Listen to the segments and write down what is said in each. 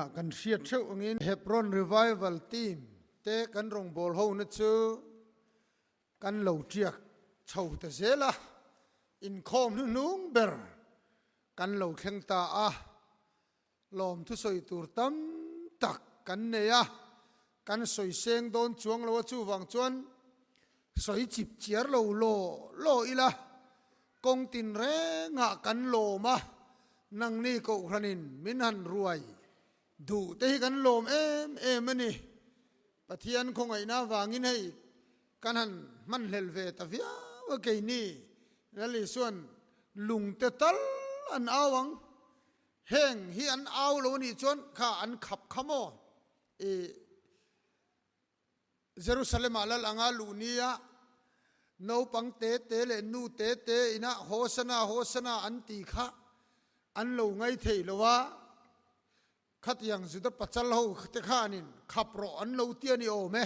Tunah kan hriat theuh angin Hebron Revival Team te kan rawngbâwl hona chu kan lo ṭiak chho ta zel a, inkhawm hnuhnung ber kan lo thleng ta a, lawm thusawi tur tam tak kan nei a, kan sawi seng dawn chuang lo a, chuvang chuan sawi chip chiar lo law law ila, kawng tin rengah kan lawm a, nangni Kohhranin min han ruai duh te hi kan lawm em em a ni. Pathian khawngaihna avangin hei kan han hmanhlel ve ta viau a keini Lal Isuan lungte tal an au ang, heng hi an au lo anih chuan kha an khap kha maw i Jerusalem ah Lal anga luh nia naupang te te leh nu te te ina Hosana Hosana an ti kha an lo ngaithei lo a. Khatiang Juda pachal ho te khanin khap rawh an lo ti a ni awm e.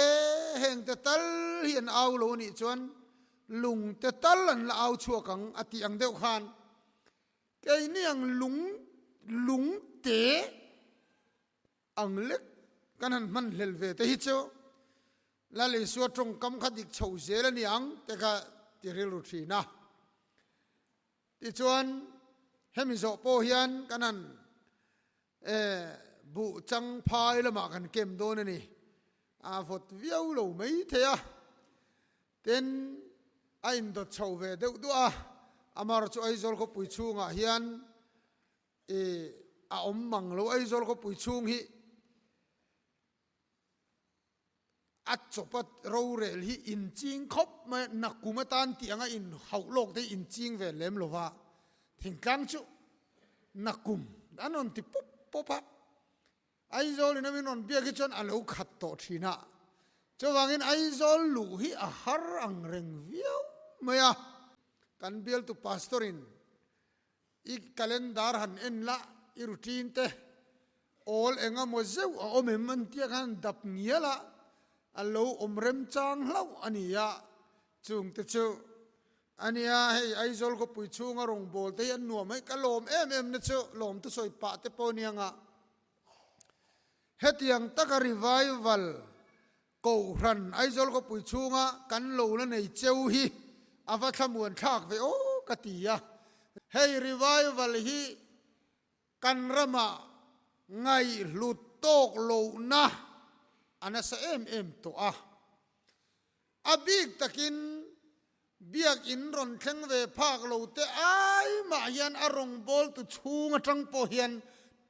E, heng te tal hi an au lo anih chuan lung te tal an la au chhuak ang a tih ang deuh khan keini ang lung lung te ang lek kan han hman hlel ve te hi chu Lal Isua tawngkam kha dik chho zel a ni ang te kha ti rilru thin a. Tichuan, hemi zawh pawh hian kan han buh chang phai lamah kan kem dawn a ni. A vawt viau lo mai thei a, tin a indawt chho ve deuh duah a, amar chu Aizawl khawpui chhungah hian a awm mang lo. Aizawl khawpui chhung hi A chawpa rorel hi inching khawp mai a, nakum atan tih anga in hauh lawk te hi inching ve lem lo va, thingtlang chu nakum an rawn ti pawp pawp a, Aizawl in a min rawn biak hi chuan a lo khat tawh thin a, chuvangin Aizawl luh hi a har ang reng viau mai a, kan bialtu pastor in I calendar han en la, i routine te awl eng emaw zeuh a awm em an tia khan dap ngial a, a lo awm remchang hlauh a ni a, chung te chu a nia hei Aizawl khawpui chhunga rawngbâwl te hi an nuam hei ka lawm em em na chu lawm te sawi pah te pawh nia nga hetiang taka revival Kohhran Aizawl khawpui chhunga kan lo la nei cheu hi a va thlamuan thlak ve aw ka ti a. Hei revival hi kan ramah ngaihhlut tawk lohna a nasa em em tawh a. A bik takin Biakin rawn thleng ve phak lo te ai mah hian a rawngbawltu chhung atang pawh hian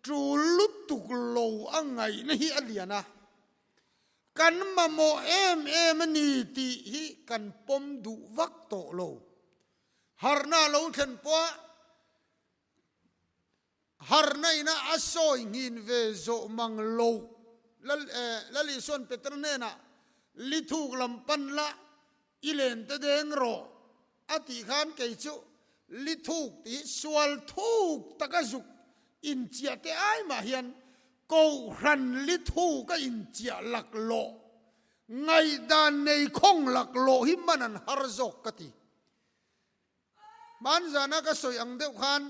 tul lutuk lo a ngaihna hi a lian a. Kan mamawh em em a ni tih hi kan pawm duh vak tawh lo. Harhna a lo thlen pawh a harhna ina a sawi nghin ve zawh mang lo. Lal Isuan Peter hnenah li thuk lam pan la i len te deng rawh a tih khan kei chu li thuk tih hi sual thuk taka zuk inchiah te ai mah hian Kohhran li thuk a inchiah laklawh, ngaihdan nei khawng laklawh hi man an har zawk ka ti. Hmanzana ka sawi ang deuh khan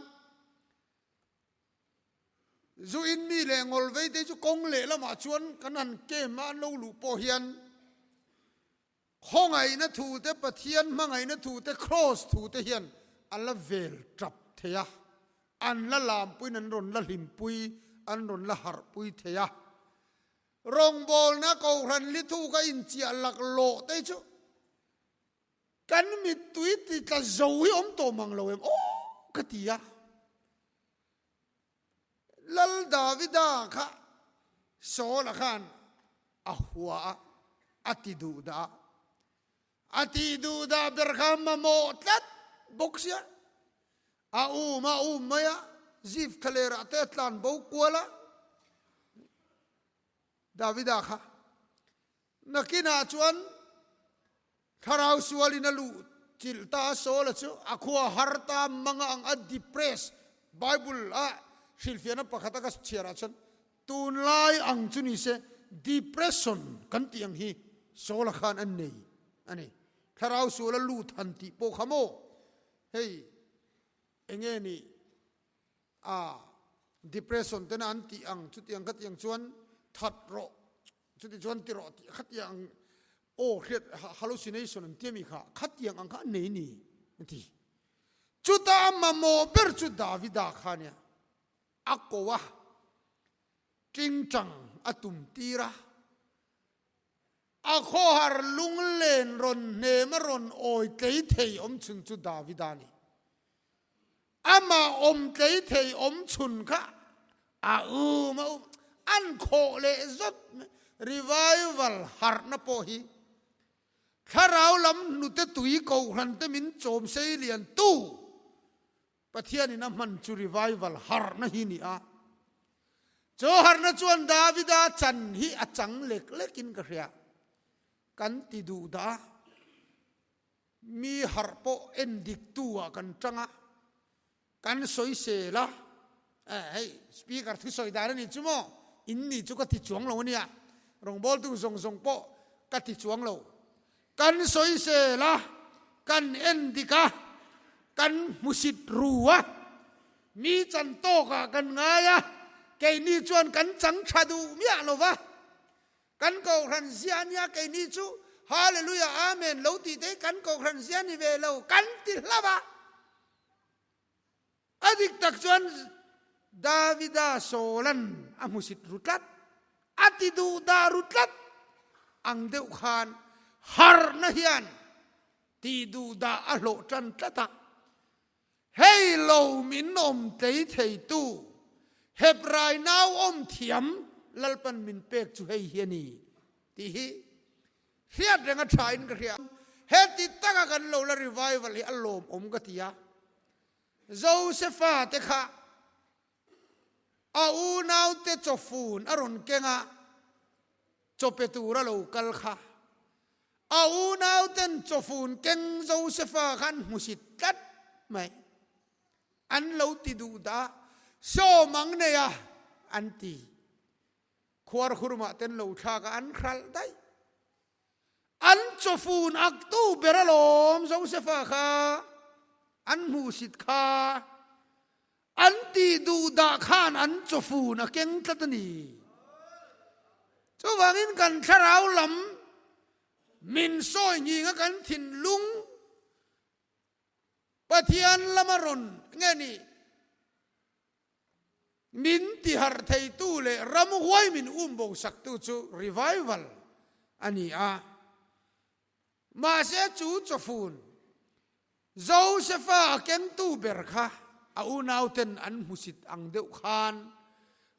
zu in mi leh ngawl vei te chu kawng leh lamah chuan kan han kem a, an lo luh pawh hian khawngaihna thu te, Pathian hmangaihna thu te, Kraws thu te hian a la vel tap thei a, an la lampuiin an rawn la hlimpui, an rawn la harhpui thei a. Rawngbawlna Kohhran li thu ka inchiah laklawh te chu Kan mittui ti tla zo hi awm tawh mang lo em aw ka ti a. Lal Davida kha Saul-a khan a hua a, a ti duh dah a. A ti duh dah ber kha mamawh tlat bawk sia. A um a um mai a, Zif thlalerah te a tlan bo kual a. Davida kha Nakinah chuan thlarau sualin a luh chilh ta a, Saul-a chu a khua har ta manga ang a depress. Bible a hrilhfiahna pakhata ka chhiarah chuan tunlai ang chu ni se depression kan tih ang hi Saul-a khan a nei a ni. Thlarau sual a lut han tih pawh kha maw hei enge ni a. Depression tena an tih ang chutiang khatiang chuan that rawh chuti chuan ti rawh tih khatiang aw hriat hallucination an tia mi kha khatiang ang kha an nei ni an ti. Chuta a mamawh ber chu Davida kha nia a ko a tingtang a tum tir a. A khawhar lunglen rawn hnem a rawn awi tlei thei awm chhun chu Davida a ni. Amah awm tlei thei awm chhun kha a um a um an khawh leh zawt mai. Revival harhna pawh hi thlarau lam hnute tui kohhran te min chawm sei lian tu Pathianin a hman chu revival harhna hi ni a. Chu harhna chuan Davida chan hi a chang lek lekin ka hria. Kan ti duh dah a. Mi harh pawh en dik tu ah kan tang a, kan sawi sel a, eh hei speaker thu sawi dan a nih chu maw, in nih chu ka ti chuang lo a nia, rawngbawltu zawng zawng pawh ka ti chuang lo, kan sawi sel a, kan en dik a, kan hmusit ru a, mi chan tawk ah kan ngai a, keini chuan kan chang tha duh miah lo va. Kan kohhran zia ania keini chu Hallelujah Amen lo tih te hi kan kohhran zia ni ve lo kan ti hlauh a. A dik tak chuan Davida Sawlan a hmusit ru tlat, a ti duh dah ru tlat ang deuh khan harhna hian tih duh dah a hlawh tan tlat a. Hei lo min awm tlei theitu Hebrai nau awm thiam Lalpan min pek chu hei hi a ni tih hi hriat reng a tha in ka hria. Heti taka kan lo la revival hi a lawmawm ka ti a. Josefa te kha a unaute chawfun a rawn keng a, chaw pe tura lo kal kha a unauten chawfun keng Josefa kha an hmusit tlat mai. An lo ti duh dah, sawm ang nei a, an ti. Khuar khurmah ten lo thlak a, an hralh daih. An chawfun aktu ber alawm Josefa kha an hmuhsit kha. An tih duh dah khan an chawfun a keng tlat a ni. Chuvangin kan thlarau lam min sawi nghinga kan thinlung Pathian lama rawn nge ni min tiharh theitu leh ramhuai min um bo saktu chu revival a ni a. Mahse chu chawfun Josefa a kengtu ber kha a unauten an hmusit ang deuh khan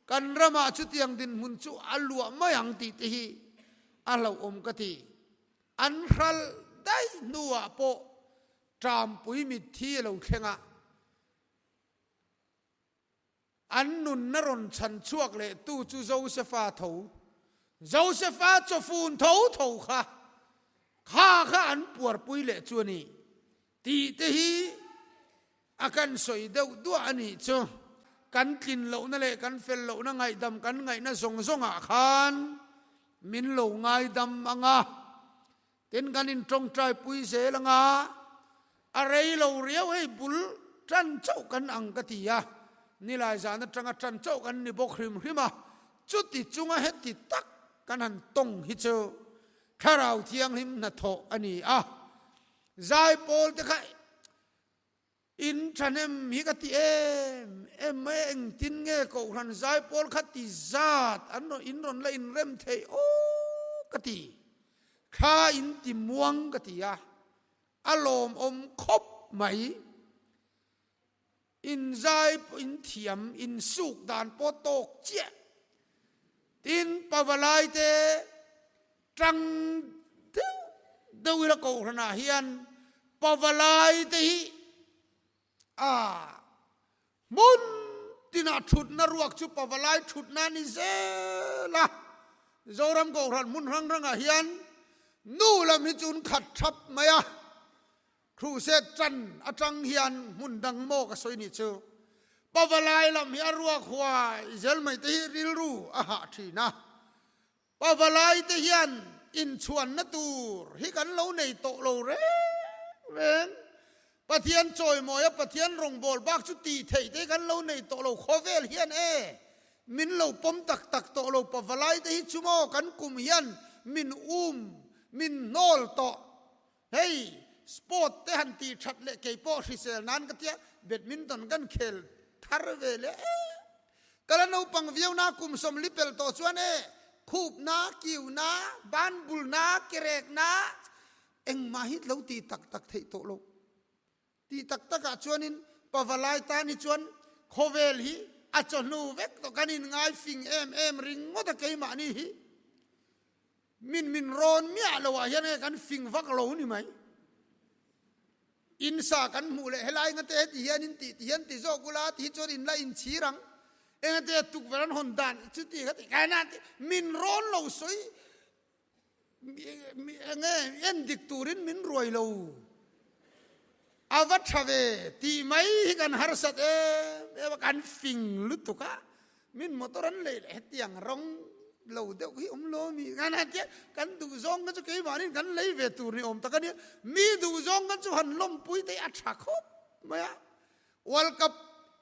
kan ramah chutiang dinhmun chu a luah mai ang tih te hi a hlauhawm ka ti. An hralh daih hnuah pawh ṭampui mitthi a lo thleng a. An nunna rawn chhan chhuak leh tu chu Josefa tho, Josefa chawfun tho tho kha, kha kha an puarpui leh chu a ni tih te hi a kan sawi deuh duah a nih chu. Kan tlin lohna leh kan fel lohna ngaihdam kan ngaihna zawng zawngah khan min lo ngaidam ang a, Tin, kan intawngtaipui zel anga a rei lo riau hei bul tan chauh kan ang ka ti a, nilai zan atanga tan chauh kan ni bawk hrim hrim a, chuti chunga heti tak kan han tawng hi chu Thlarau Thianghlim hnathawh a ni a, zaipawl te kha In thahnem hi ka ti em em mai a, engtin nge Kohhran zaipawl kha ti zat an rawn in rawn la inrem theih aw ka ti, thla in ti muang ka ti a, a lawmawm khawp mai. In zai in thiam in suk dan pawh tawk chiah. Tin, Pavalai te tang deuh deuh ila Kohhranah hian Pavalai te hi a hmun tinah thutna ruak chu Pavalai thutna a ni zel a. Zoram Kohhran hmun hrang hrangah hian nu lam hi chu an khat thap mai a. Crusade tan atang hian hmun dang maw ka sawi nih chu Pavalai lam hi a ruak huai zel mai te hi rilru a hah thin a. Pavalai te hian inchhuanna tur hi kan lo nei tawh lo reng reng. Pathian chawimawi a Pathian rawngbâwl bâk chu tih theih te kan lo nei tawh lo khawvel hian e, min lo pawm tak tak tawh lo pavalai te hi chu maw kan kum hian min um min hnawl tawh. Hei sport te han tih that leh kei pawh hrisel nan ka tia badminton kan khel thar ve leh e. Ka la naupang viau na kum sawmli pel tawh chuan e khup na, kiu na, ban bul na, kerek na, Engmah hi lo ti tak tak theih tawh lo. Ti tak takah chuanin pavalai tan hi chuan khawvel hi a chawhnu vek tawh. Kan inngai fing em em ringawt a keimahni hi. Min min rawn miah lo ah hian nge kan fing vak lo ni mai. Insa kan hmuh leh helai ngate heti hian in tih ti hian ti zawk ula ti hi chuan in la inchhir ang. Engate tukverh an hawn dan chuti kha ti kai nan ti min rawn lo sawi Enge en dik turin min ruai lo. A va tha ve tih mai hi kan harsat em em a, kan fing lutuk a, min motor an lei leh hetiang rawng lo deuh hi awm lo mi kan han tia, kan duh zawng kha chu keimahniin kan lei ve tur ni awm tak a nia, mi duh zawng kha chu han lawmpui te hi a tha khawp mai a, World Cup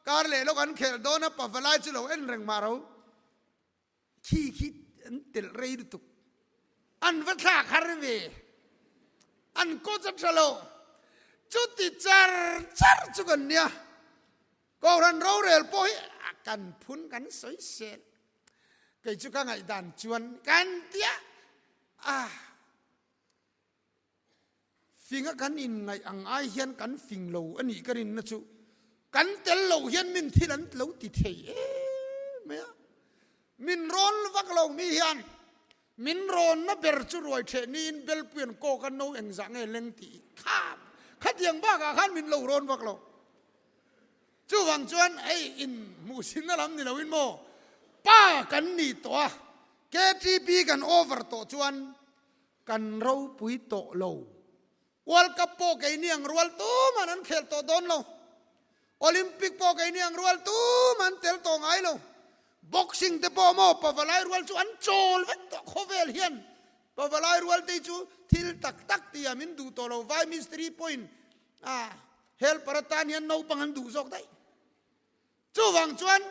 kar leh lawk an khelh dawn a, pavalai chu lo en reng mah ro. Khi khi an telh rei lutuk. An va thlak har ve. An coach a tha lo. Chuti char char chu kan nia. Kohhran rorel pawh hi kan phun kan sawi sel. Kei chu ka ngaihdan chuan kan tia a Finga kan inngaih ang ai hian kan fing lo a nih ka rinna chu kan tel lo hian min thil an lo ti thei em mai a. Min rawn vak lo mi hian min rawnna ber chu ruai theh niin belpui an kawk a no engzah nge leng tih kha khatiang bakah khan min lo rawn vak lo. Chuvang chuan hei in hmuhsinna lam ni loin maw pa kan nih tawh a, KTP kan over tawh chuan Kan ropui tawh lo. World Cup pawh keini ang rual tuman an khel tawh dawn lo. Olympic pawh keini ang rual tuman an tel tawh ngai lo. Boxing te pawh maw pavalai rual chu an chawl vek tawh khawvel hian. Pavalai rual te chu thil tak tak tia min duh tawh lo. Vai mistiri pawhin a helper atan hian naupang an duh zawk daih. Chuvang chuan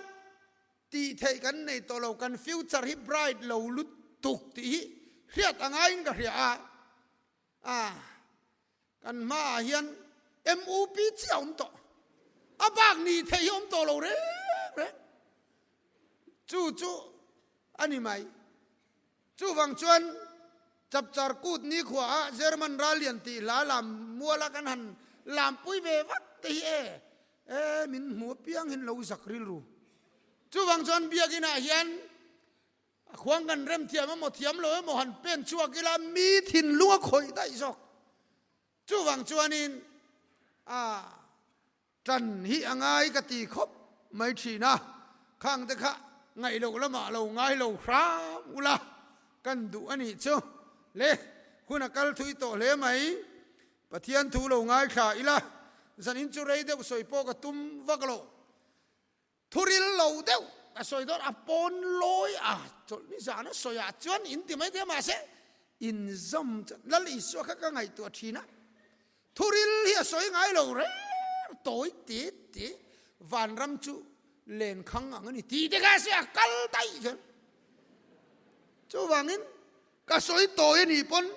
tih theih kan nei tawh lo, kan future hi bright lo lutuk tih hi hriat a ngaiin ka hria a, a kan hmaah hian MUP chiah a awm tawh, a bak nih theih hi a awm tawh lo reng reng, chu chu a ni mai. Chuvang chuan Chapchar Kut nikhuaah German Rallian tih hla lam muala kan han lampui ve vat te hi e, e min hmu apiang hin lo zak rilru. Chuvang chuan biakinah hian a khuang kan rem thiam emaw thiam lo emaw han pen chhuak ila mi thinlung a khawih daih zawk. Chuvang chuanin a Ṭan hi a ngai ka ti khawp mai ṭhin a, khang te kha ngaih loh lamah lo ngai lo hram ula kan duh a nih chu. Le, hun a kal thui tawh hle mai. Pathian thu lo ngaithla ila, zanin chu rei deuh sawi pawh ka tum vak lo. Thuril lo deuh ka sawi dawn a pawn lawi a chawlh ni zan a sawi ah chuan in ti mai thei a mahse inzawm chuan Lal Isua kha ka ngaihtuah thin a thuril hi a sawi ngai lo reng tawi te te vanram chu lenkhang ang a ni tih te kha se a kal daih chuan chuvangin ka sawi tawi a nih pawn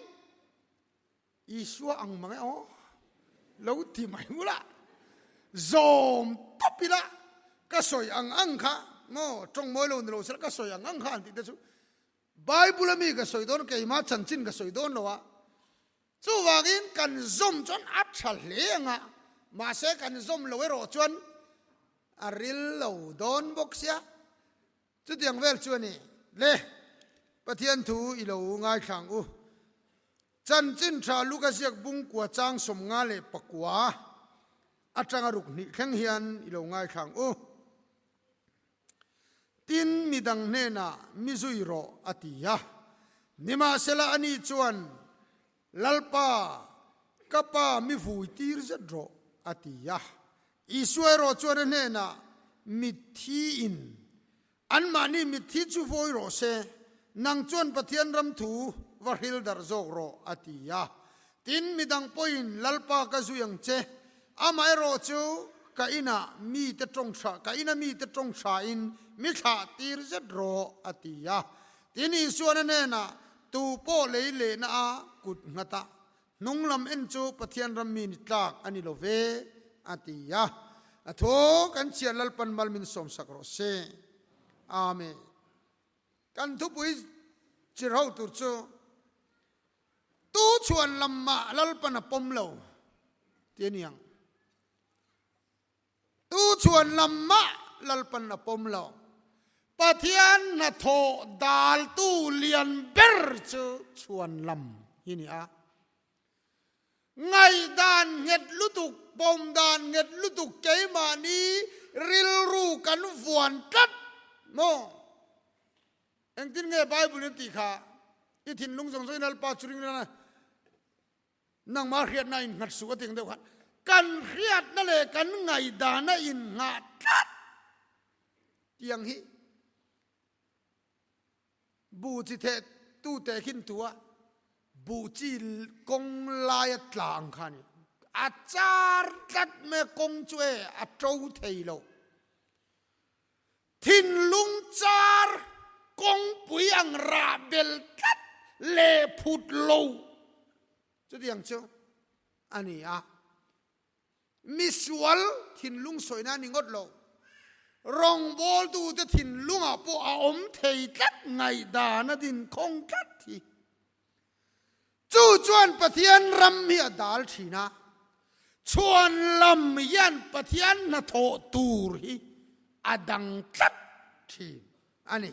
Isua ang mang e aw, lo ti mai ula, zawm tawp ila, ka sawi ang ang kha maw, tawng mawi lo ni lo sela ka sawi ang ang kha an tih te chu Bible a mi ka sawi dawn keima chanchin ka sawi dawn lo a, chuvangin kan zawm chuan a tha hle ang a, mahse kan zawm lo erawh chuan a ril lo dawn bawk sia. Chutiang vel chu a ni. Le, Pathian thu i lo ngaithla ang u. Chanchin tha Luka ziak bungkua chang 59 atanga ruk hnih thleng hian i lo ngaithla ang u. Tin, midang hnenah mi zui rawh a ti a. Nimahsela ani chuan, Lalpa, ka pa mi vui tir zet rawh a ti a. Isua erawh chuan a hnenah, Mitthi in anmahni mitthi chu vawi rawh se, nang chuan Pathian ram thu va hril darh zawk rawh, a ti a. Tin, midang pawhin, Lalpa ka zui ang che, Amaherawhchu, ka inah mite tawng tha, ka ina mite tawng thain mi thlah tir zet rawh, a ti a. Tin, Isuan a hnenah, Tu pawh lei lehna a kut nghat a, hnung lam en chu Pathian ram mi ni tlak a ni lo ve, a ti a. A thu kan chhiar Lalpan mal min sawmsak rawh se. Amen. Kan thupui chirho tur chu Tu chhuan lam mah Lalpan a pawm lo ti a ni ang. Tu chhuan lam mah Lalpan a pawm lo. Pathian hnathawh daltu lian ber chu chhuan lam hi ni a. Ngaihdan nghet lutuk, pawm dan nghet lutuk keimahni rilru kan vuan tlat maw? Engtin nge Bible in tih kha? I thinlung zawng zawngin Lalpa chu ring reng a, nangmah hriatna a innghat suh a ti ang deuh khan kan hriatna leh kan ngaihdan a inngah tlat tiang hi Bu chi theh tu teh khin tu a buh chi kawng laia tla ang kha a ni. A char tlat mai a kawng chu e a to thei lo. Thinlung char kawngpui ang rah bel tlat leh phut lo chutiang chu a ni a. Misual thinlung sawina a ni ngawt lo. Rawngbawltute thinlungah pawh a awm thei tlat ngaihdan a din khawng tlat hi. Chu chuan Pathian ram hi a dal thin a, chhuan lam hian Pathian hnathawh tur hi a dang tlat thin a ni.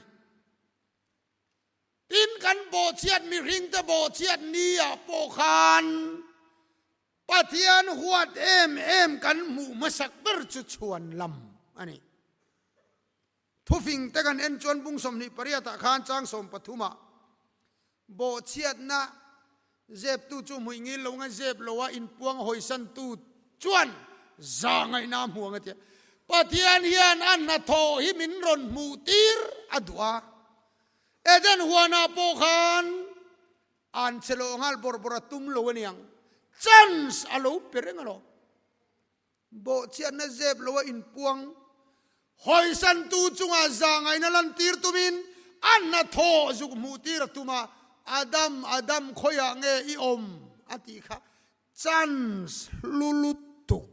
Tin, kan bawhchhiat mihringte bawhchhiat ni ah pawh khan Pathian huat em em kan hmuh hmasak ber chu chhuan lam a ni. Thufing te kan en chuan bung 28 ah khan chang 13 ah bawhchhiatna zeptu chu hmuih ngil lo nga zep lo a inpuang hawisantu chuan za ngaihna a hmu ang a ti a. Pathian hian a hnathawh hi min rawn hmuh tir a duh a. Eden huanah pawh khan An che lo nghal bawrh bawrh a tum lo a niang. Chance a lo pe reng alawm. Bawhchhiatna zep lo a inpuang. Hawisantu chungah zahngaihna lantir tumin a hnathawh zuk hmuh tir a tum a, Adam, Adam khawiah nge i awm? a tih kha Chance hlu lutuk.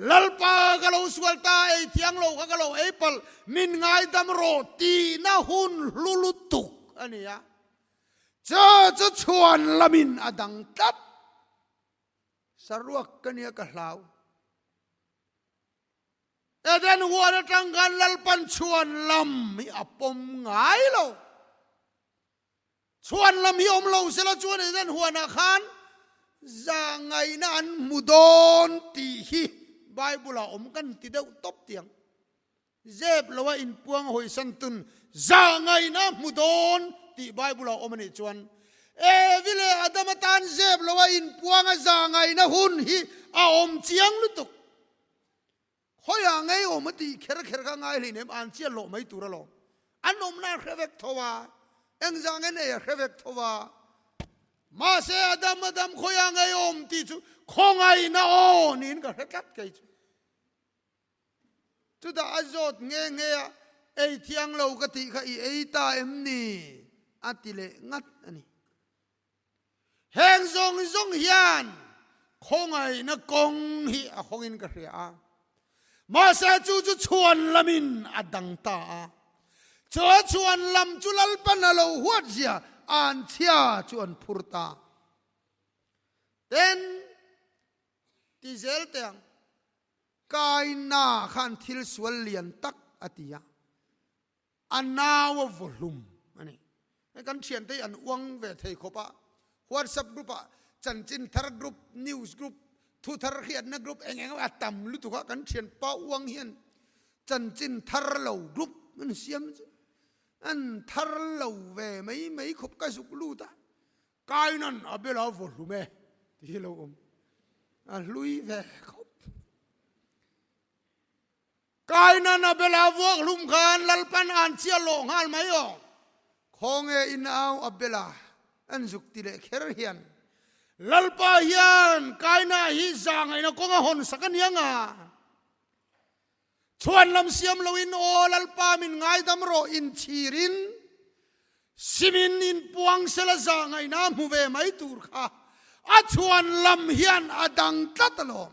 Lalpa ka lo sual ta, ei thiang lo kha ka lo ei palh, min ngaidam rawh tihna hun hlu lutuk a ni a. Chu chu chhuan lamin a dang tlat. Saruak ka nia ka hlau. Eden huan atang khan Lalpan chhuan lam hi a pawm ngai lo. Chhuan lam hi awm lo sela chuan Eden huanah khan zahngaihna an hmu dawn tih hi Bible ah awm kan ti deuh tawp tiang. Zep loa inpuang hawisan tun zahngaihna hmu dawn tih Bible ah awm a nih chuan Evi leh Adama tan zep loa inpuanga zahngaihna hun hi a awm chiang lutuk. Khawiah ngei awm a tih kher kher kha ngai hlei nem an chian loh mai tur alawm. An awmna a hre vek tho a, engzah nge nei a hre vek tho a. Mahse Adam Adam khawiah ngei awm tih chu khawngaihna aw niin ka hre tlat kei chu. Chutah a zawt nghe nghe a, ei thiang lo ka tih kha i ei ta em ni? a ti leh ngat a ni. Heng zawng zawng hian khawngaihna kawng hi a hawngin ka hria a, mahse chu chu chhuan lamin a dang ta a. Chu a chhuan lam chu Lalpan a lo huat zia an chhia chu an phur ta. Tin, ti zel teh ang, Kaina khan thil sual lian tak a ti a. A nau a vaw hlum a ni. Hei kan thiante hi an uang ve thei khawp a, WhatsApp group ah chanchin thar group, news group, thu thar hriatna group eng eng a tam lutuk a, kan thianpa uang hian chanchin thar lo group an siam chu an thar lo ve mai mai khawp ka zuk lut a, Kainan a bela vaw hlum e tih hi lo awm a hlui ve khawp. Kainan a bela vuak hlum khan Lalpan an chiah lawh nghal mai aw. Khawnge in au a bela an zuk ti leh kher hian. Lalpa hian Kaina hi zahngaihna kawng a hawn sak a ni ang a. Chhuan lam siam loin aw Lalpa min ngaidam rawh inchhirin simin inpuang sela zahngaihna a hmu ve mai tur kha a chhuan lam hian a dang tlat alawm.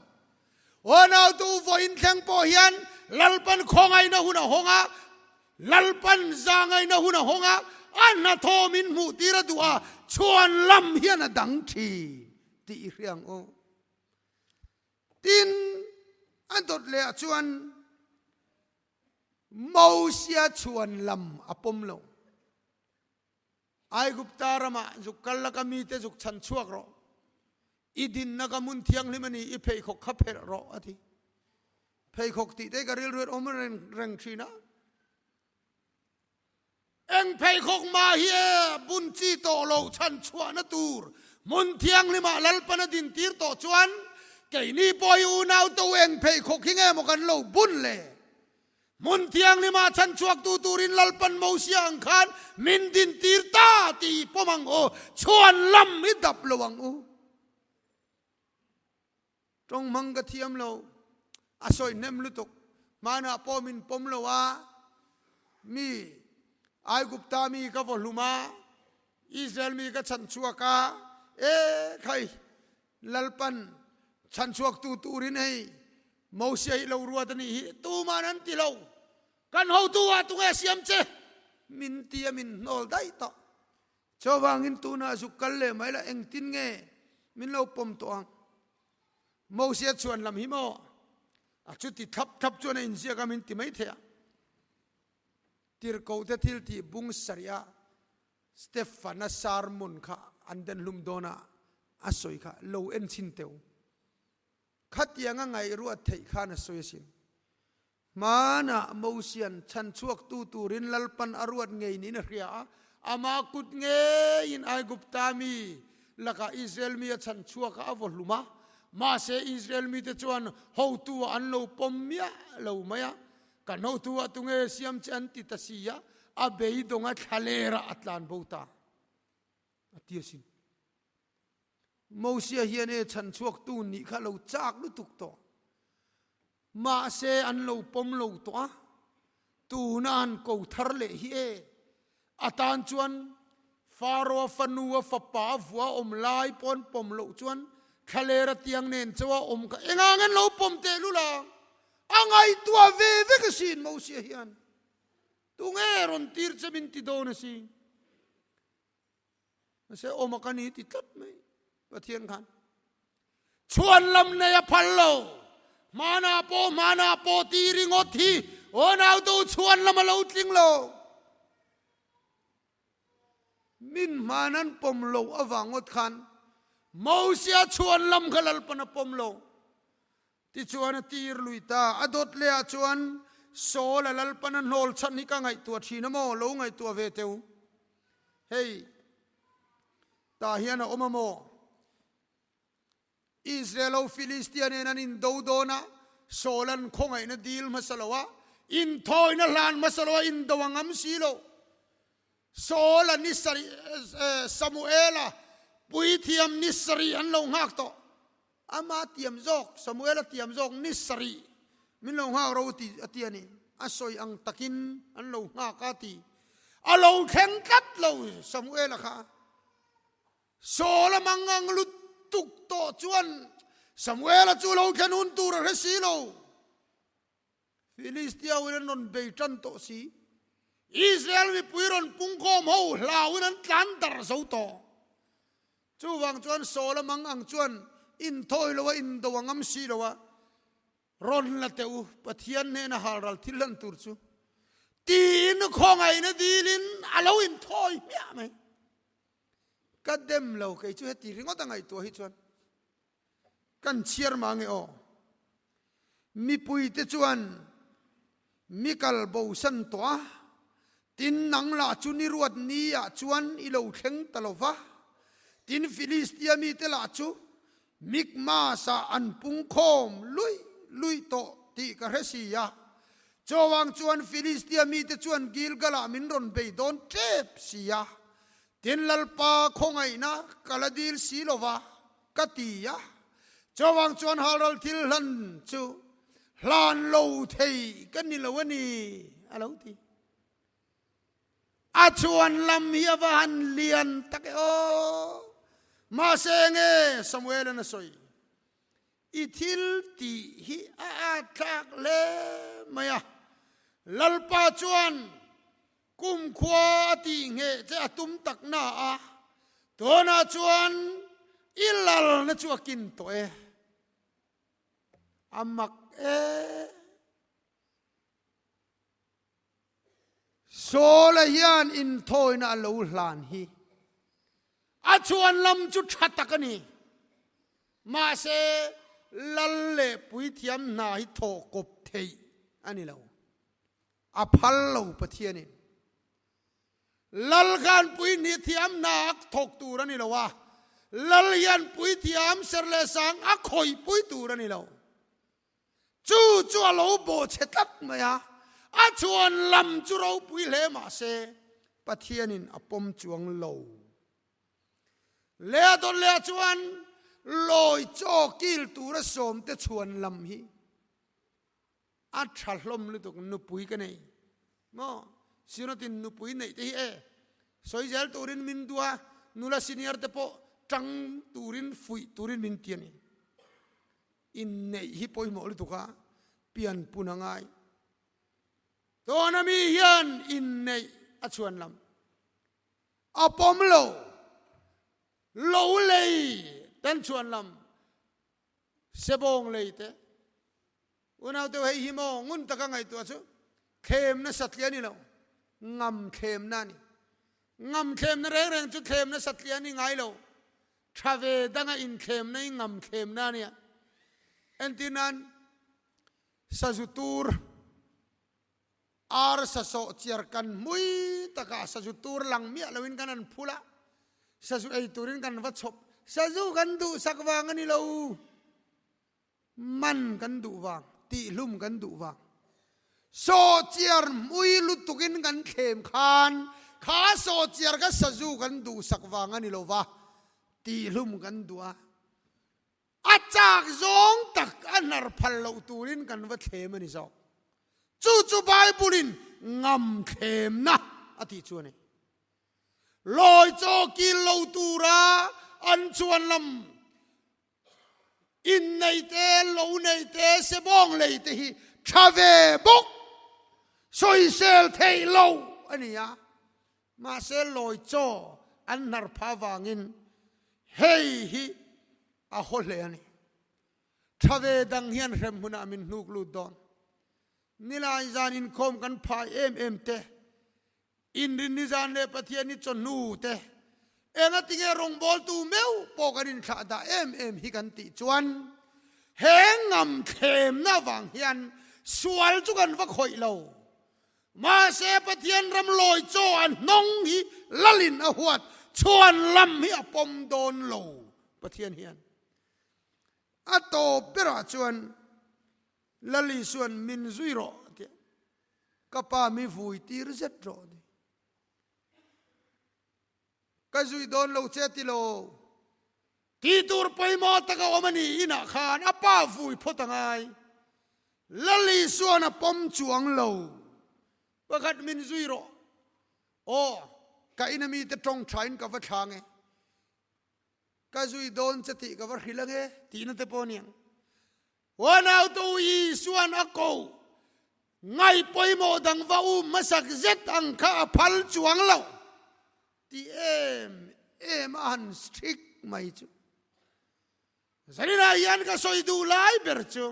Aw nautu vawiin thleng pawh hian Lalpan khawngaihna hun a hawng a, Lalpan zahngaihna hun a hawng a, a hnathawh min hmuh tir a duh a, chhuan lam hian a dang thin tih i hria ang u. Tin, a dawt leh ah chuan Mosia chhuan lam a pawm lo. Aigupta ramah zuk kal la ka mite zuk chhan chhuak rawh. I dinna ka hmun thianghlim a ni, i pheikhawk kha phelh rawh a ti. Pheikhawk tih te ka rilru awm reng reng thin a. Eng pheikhawk mah hi e bun chi tawh lo chhan chhuahna tur hmun thianghlimah Lalpan a din tir tawh chuan keini pawh hi unau to eng pheikhawk hi nge maw kan lo bun le? Hmun thianghlimah chhan chhuaktu turin Lalpan Mosia ang khan min din tir ta tih pawm ang u, chhuan lam i dap lo ang u. Tawng hmang ka thiam lo, a sawi hnem lutuk. Hmanah pawh min pawm lo a, mi Aigupta mi ka vaw hlum a, Israel mi ka chhan chhuak a, e khai Lalpan chhan chhuaktu turin hei Mosia hi lo ruat a nih hi, tuman an ti lo. Kan hotu ah tunge siam che? Min ti a min hnawl daih tawh. Chuvangin tunah zuk kal leh mai la engtin nge min lo pawm tawh ang? Mosia chhuan lam hi maw? A chuti thlap thlap chuan a inziak a min ti mai thei a. Tirhkohte thil tih bung sarih a Stefana sermon kha an den hlum dawn a a sawi kha lo en chhin teu. Khatianga ngaihruat theih khan a sawi asin. Hmanah Mosian chhanchhuaktu turin Lalpan a ruat ngei niin a hria a, ama kut ngeiin Aigupta mi lakah Israel mi a chhanchhuak a, a vaw hlum a. Mahse, Israel mite chuan hotu-ah an lo pawm miah lo mai a, Kan hotu-ah tunge siam che an ti ta si a, a beidawng a thlalerah a tlan bo ta a ti asin. Mosia hian e chhanchhuaktu nih kha lo chak lutuk tawh. Mahse an lo pawm lo tawh a, tuna an ko thar leh hi e. A tan chuan Faro-a fanu a fapa a vua awm lai pawh an pawm loh chuan thlaler a tiang nen chauh a awm kha engang an lo pawm teh lul ang? A ngaihtuah ve vek asin Mosia hian. Tunge rawn tir che min ti dawn asin? Mahse awm a ka ni ti tlat mai Pathian khan. Chhuan lam nei a phal lo. Hmanah pawh hmanah pawh ti ringawt hi aw nau to chhuan lam a lo tling lo. Min hman an pawm lo avang ngawt khan Mosia chhuan lam kha Lalpan a pawm lo. Tichuan a tir lui ta. A dawt leh ah chuan Saul a Lalpan a hnawl chhan hi ka ngaihtuah thin a maw? Lo ngaihtuah ve teu. Hei tah hian a awm a maw? Israel ho Philistia nen an indo dawn a, Saul an khawngaihna dil hmasa lo a, inthawina hlan hmasa lo a, indo a ngam si lo. Saul a ni sarih, Samuel-a puithiam ni sarih an lo nghak tawh. Ama tiam zawk, Samuel-a tiam zawk ni sarih min lo nghak ro ti a ti a ni. A sawi ang takin an lo nghak a ti. A lo thleng tlat lo Samuel-a kha. Saul-a mangang lutuk tawh chuan Samuel-a chu lo thlen hun tur a hre si lo. Filistia in an rawn bei tan tawh si. Israel mipui rawn pungkhawm ho hlauin an tlan darh zo tawh. Chuvang chuan Saul a mang ang chuan inthawi lo a, indo a ngam si lo a, rawn la teh u, Pathian hnena halral thil hlan tur chu tiin khawngaihna dilin a lo inthawi hmiah mai. Ka dem lo kei chu heti ringawt a ngaihtuah hi chuan. Kan chhiar mah nge aw? Mipuite chuan mi kal bosan tawh a, tin nang lah chu ni ruat ni ah chuan i lo thleng ta lo va, tin Filistia mite lah chu Mikmas ah an pungkhawm luih luih tawh tih ka hre si a. Chuvang chuan Filistia mite chuan Gilgal ah min rawn bei dawn tep si a, tin Lalpa khawngaihna ka la dil si lo va. ka ti a. Chuvang chuan halral thil hlan chu hlan lo thei ka ni lo a ni, a lo ti. A chuan lam hi a va han lian tak e aw! Mahse nge Samuel-a'n a sawi? I thil tih hi a at thlak hle mai a. Lalpa chuan kumkhua a tih ngheh che a tum tak na a, tunah chuan i lalna chu a kin tawh e. A mak e. Saula hian inthawina a lo hlan hi a chhuan lam chu tha tak a ni. Mahse, lal leh puithiam hna hi thawh kawp theih a ni lo. A phal lo Pathianin. Lal khan puihnih thiam hna a thawk tur a ni lo a, lal hian puithiam ser leh sang a khawihpui tur a ni lo. Chu chu a lo bawh chhe tlat mai a, a chhuan lam chu ropui hle mah se Pathianin a pawm chuang lo. Leh a dawt leh ah chuan lawi chaw kil tura sawmte chhuan lam hi a tha hlawm lutuk, nupui ka nei maw? Sinotin nupui neih te hi e sawi zel turin min duh a, nula senior te pawh tang turin fuih turin min ti a ni. Inneih hi pawimawh lutuk a, pian pun a ngai. Tawna mi hian inneih a chhuan lam a pawm lo, lo lei ten chhuan lam sebawng lei te. Unau deuh hei hi maw ngun taka ngaihtuah chu thlemna satliah a ni lo, ngam thlemna a ni. Ngam thlemna reng reng chu thlemna satliah a ni ngai lo. Tha ve danga inthlemna i ngam thlemna a nia. Entir nan, sazu tur ar sasawh chiar kan hmui takah sazu tur lang miah loin kan han phul a, sazu ei turin kan va chhawp. Sazu kan duhsak vang a ni lo. Man kan duh vang, tihlum kan duh vang. Sawhchiar hmui lutukin kan thlem khan kha sawhchiar kha sazu kan duhsak vang a ni lo va, tihlum kan duh a. A chak zawng tak a hnar phal loh turin kan va thlem a ni zawk. Chu chu Bible-in ngam thlemna a tih chu a ni. Lawi chaw kil lo tura an chuan lam Innei te, lo nei te, sebawng lei te hi tha ve bawk, sawisel theih lo a ni a. Mahse lawi chaw an hnar pha vangin hei hi a haw hle a ni. Tha ve dang hian hrem hmunah min hnuk lut dawn. Nilai zan inkhawm kan phai em em te, Inrinni zan leh Pathianni chawhnu te engatinge rawngbawltu meuh pawh kan inthlah dah em em hi kan tih chuan he ngam thlemna avang hian sual chu kan va khawih lo. Mahse Pathian ram lawi chaw a hnawng hi lalin a huat chhuan lam hi a pawm dawn lo Pathian hian a tawp berah chuan Lal Isuan min zui rawh a ti a, ka pa mi vui tir zet rawh a ti. Ka zui dawn lo che ti lo. Tih tur pawimawh tak a awm a ni inah khan a pa vui phawt a ngai. Lal Isuan a pawm chuang lo. Pakhat min zui rawh. Aw, ka ina mite tawng thain ka va thlang e. Ka zui dawn che tih ka va hrilh ange tihna te pawh a ni ang. Huanautu Isuan a ko ngai pawimawh dang va um hmasak zet ang kha a phal chuang lo ti em em a han strict mai chu. Zaninah hian ka sawi duh lai ber chu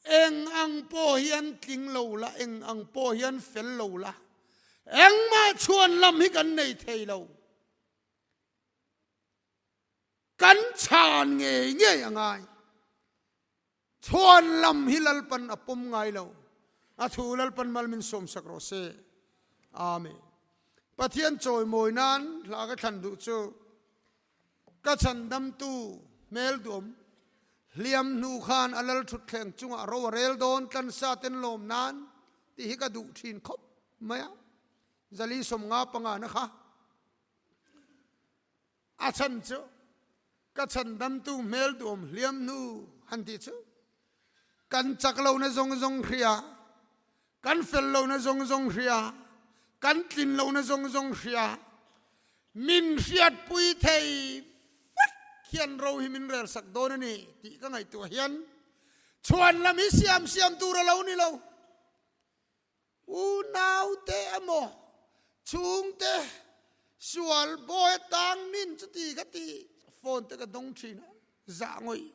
eng ang pawh hian tling lo la, eng ang pawh hian fel lo la, engmah chhuan lam hi kan nei thei lo. Kan chhan ngei ngei a ngai. Chhuan lam hi Lalpan a pawm ngai lo. A thu Lalpan mal min sawmsak rawh se. Amen. Pathian chawimawi nan hla ka thlan duh chu ka chhandamtu hmel duam hliam hnu khan a lal thutthleng chungah ro a rel dawn tlansa ten lawm nan tih hi ka duh thin khawp mai a. Zali 55 na kha. A chan cu. Ka chhandamtu hmel duhawm hliam hnu han tih chu kan chak lohna zawng zawng hria, kan fel lohna zawng zawng hria, kan tlin lohna zawng zawng hria, min hriatpui thei vek hian ro hi min rel sak dawn a ni tih ka ngaihtuah hian chhuan lam hi siam siam tur a lo ni lo. Unaute emaw chhungte sual bawi atang min chuti ka ti phone te ka dawng thin a, zah ngawih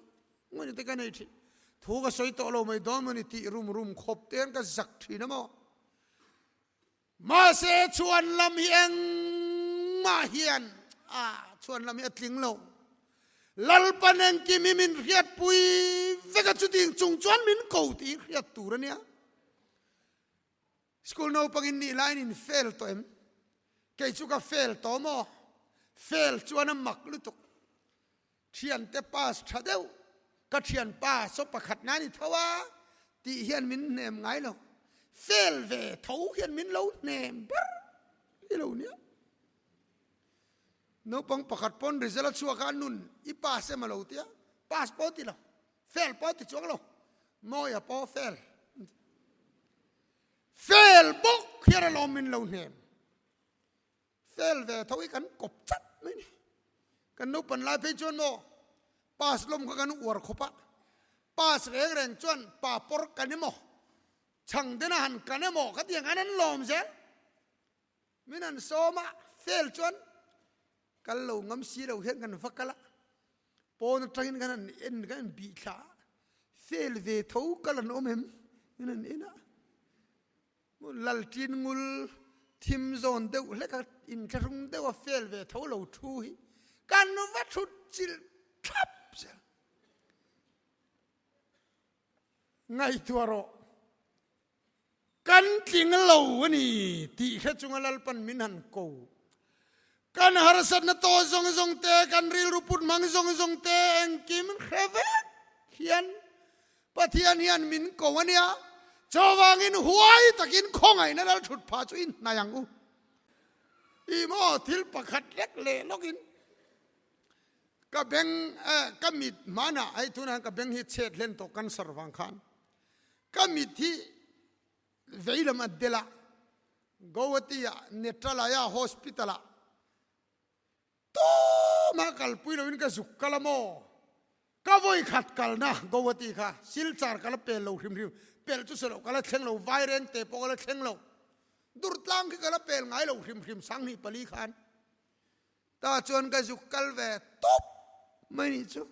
ngawih te ka nei thin. Thu ka sawi tawh lo mai dawn mawni tih rum rum khawp te hian ka zak thin a maw. Mahse chhuan lam hi engmah hian a chhuan lam hi a tling lo. Lalpan engkim hi min hriatpui vek a chuti chung chuan min ko tih hriat tur a nia. School naupangin nih laiin in fail tawh em? Kei chu ka fail tawh maw? Fail chuan a mak lutuk. Thiante pass tha deuh, ka thianpa saw pakhat na ni tho a tih hian min hnem ngai lo. Fail ve tho hian min lo hnem ber i lo nia. Naupang pakhat pawn result a chhuak a, nun i pass em a lo tia, pass pawh ti lo. Fel pawh ti chuang lo, Mawia pawh fel. Fel bawk hian alawm min lo hnem. Fel ve tho hi kan kawp chat mai ni. Kan naupan lai phei chuan maw pass lawm kha kan uar khawp a, pass reng reng chuan pa pawr kan emaw, chhang dena han kan emaw khatiang khan an lawm zel. Min an sawm a, fel chuan kal lo ngam si lo hian kan va kal a, pawn atangin kan han en kan han bih thla a, fel ve tho kal an awm em min han en a, Lalṭin ngul thim zawn deuh hlek a inthlahrung deuh a fel ve tho lo thu hi kan va thut chilh thlap zel. Ngaihtuah rawh. Kan tling lo a ni tih hre chunga Lalpan min han ko. Kan harsatna tawh zawng zawng te, kan rilru put hmang zawng zawng te engkim hre vek hian Pathian hian min ko a nia. Chuvangin huai takin khawngaihna lal thut phah chu i hnai ang u. I maw thil pakhat lek leh lawkin ka beng ka mit hmanah hei tunah hian ka beng hi chhet hlen tawh cancer vang khan Ka mit hi veilam a del a, Guwahati ah Netralaya Hospital ah tumah kalpui loin ka zuk kal a maw? Ka vawi khat kalna Guwahati kha Silchar ka la pel lo hrim hrim, pel chu sawi loh ka la thleng lo, Vairengte pawh ka la thleng lo, Durtlang khi ka la pel ngai lo hrim hrim 2004 khan. Tah chuan ka zuk kal ve tawp mai nih chu.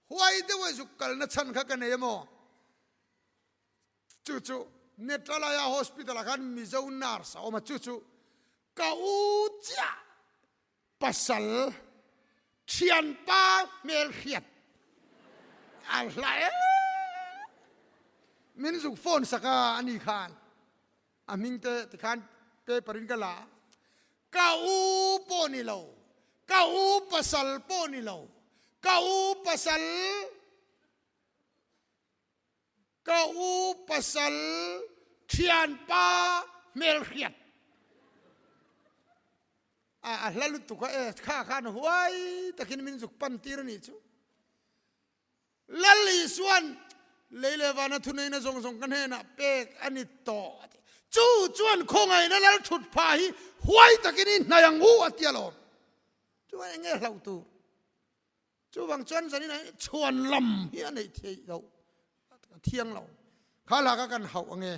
Huai deuh a zuk kalna chhan kha ka nei emaw? Chu chu Netralaya Hospital ah khan Mizo nurse a awm a, chu chu ka u chiah pasal thianpa hmelhriat a hla em min zuk phone sak a ani khan a hming te tikhan paper in ka la a, ka u pawh ni lo, ka u pasal pawh ni lo, ka u pasal, ka u pasal thianpa hmelhriat a a hla lutuk a e kha khan huai takin min zuk pan tir a nih chu. Lal Isua'n lei leh vana thuneihna zawng zawng ka hnenah pek a ni tawh a ti. Chu chuan khawngaihna lal thut phah hi huai takin i hnai ang u a ti alawm. Chuan eng nge hlauh tur? Chuvang chuan zanin ah chhuan lam hi a neih theih loh, a thiang lo. Kha laka kan hauh ange.